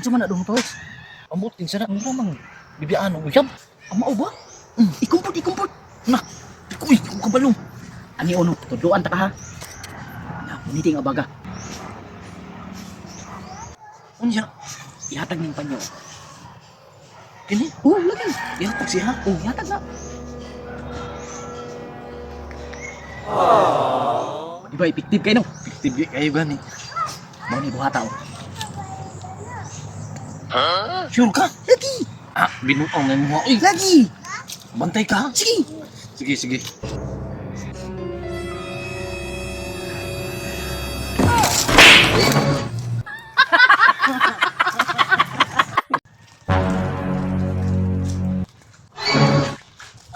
Unsa man na dong paus? Amot kinsa na mura mang bibiyaan og uyab. Ang mao ba? Ikumpot, ikumpot. Na, di ko, uy, di ko kabalo. Ani ono, tuduan ta ka ha. Na, puniting abaga. Unya, Ihatag ning panyo. kini Oh, lagi. ihatag siya. Oh, ihatag na. Di ba epektif kayo no? Effective gyud kayo gani. Mao ni buhata oh. Sure ka? Lagi! Ah, binuang na mo. Uy, Lagi! bantay ka. Sige! Sige, sige.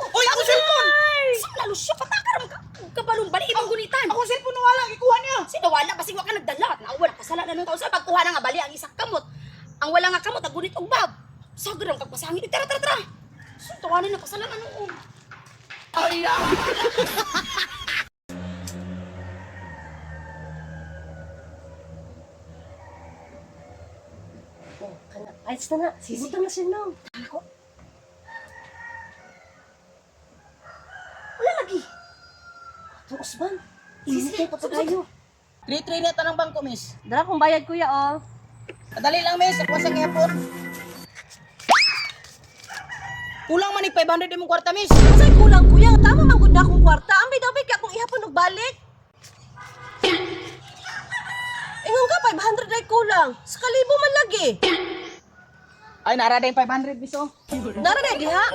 Uy, akong cellphone! Sa lalo siya patakaram ka. Kabalong bali ibang gunitan. Akong cellphone nawala, gikuha niya. Sino wala basig wa ka nagdala. Nauwa nakasala na nung taon sa pagkuha na nga bali ang isang kamot. Ang wala nga kamot ang gunit og bag. Sa kag pasangit. Tara tara tara. Suntuanin na kasala na noon. Oh, kana. Ay, na na. Sibutang na siya no. Ako. Wala lagi. Atong usban. Sisi, pa pagayo. 3-3 na tanang bangko, miss. Dara kong bayad kuya oh. Madali lang, miss. Ako sa ngayapon. Kulang man ni 500 imong kwarta, miss. Unsay kulang kuya? Tama man gud na akong kwarta. Ambay daw kay akong ihapon og balik. Ingon ka 500 ay kulang. Sa kalibo man lagi. Ay, nara na yung 500, miss, oh. Nara na diha.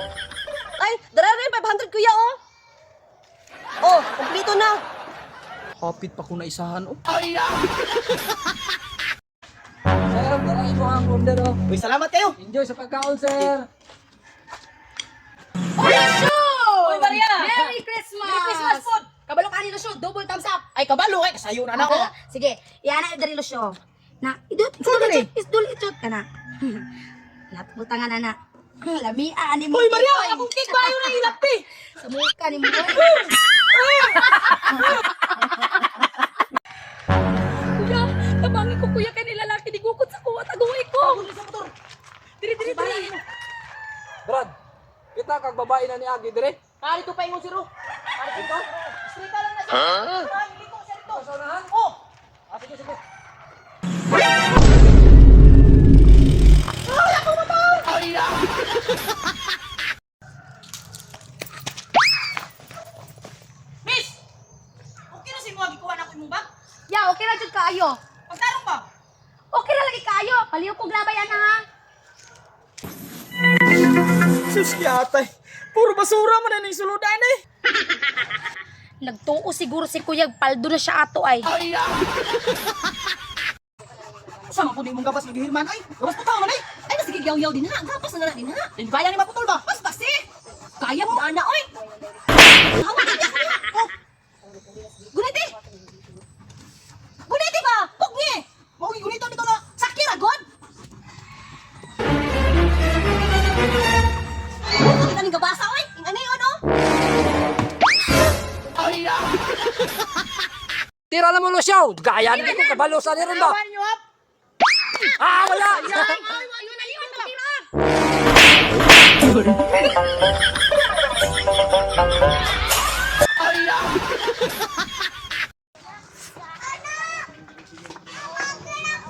Ay, dara na yung 500 kuya oh. Oh, kompleto na. Kapit pa ko na isahan, oh. Sir, dala mo ang order oh. Uy, salamat kayo. Enjoy sa pagkaon, sir. Uy, Maria! Merry Christmas! Merry Christmas po! Kabalo ka ni Lucio, double thumbs up. Ay, kabalo, kay kasayo na na, oh. Sige, iana na diri Lucio. Na, idut, Saan idul, ni? idul, idul ka na. Naputang na na. Lami ani mo. Uy, Maria, akong cake ba? Ayaw na ilapti. Sa muka ni mo. Kuya, tabangi ko kuya kay nilalaki di gukod sa kuwa taguwi ko. Diri diri diri. Brad, kita kag babae na ni Agi dire. Pare ko pa ingon siro. Pare ko. Straight lang na siya. Ha? Liko siya dito. Oh. Ah, sige, sige. Miss! Okay na si mo gikuha na ko imong bag. Ya, okay ra jud kaayo. Pagtarong ba? Okay ra lagi kaayo. Paliw kog labay ana ha. Sus yatay. Puro basura man na ning suludan eh. Nagtuo siguro si kuya paldo na siya ato ay. Sama po di mong gabas naghihirman ay. Gabas putol man ay. Ay, mas gigyaw-yaw din ha. Gapas na na din ha. Hindi kaya ni maputol ba? Mas basi. Kaya mo ana oy. Hawak ka niya. Oh. Guniti. Guniti ba? Pugni. Mao gigunito dito na. Sakira god. Huwag kita ning gabasa oy. Ing ani ono. Tira na mo lo siya. Gaya ni ko kabalo sa ni ron ba. Awan niyo up. Ah, wala. Ay, ayun na liwan tira.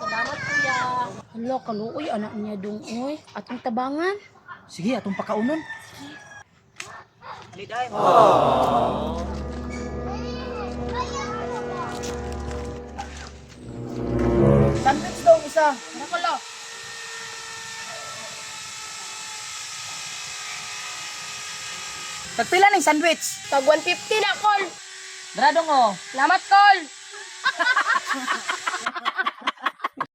Salamat kuya. Hala, kaluoy anak niya dong oy. Atong tabangan. Sige, atong pakaunon. Liday. Sandwich daw ang isa. Ano Tagpila ning sandwich. Tag 150 na, Col. Dara dong oh. Salamat, Col.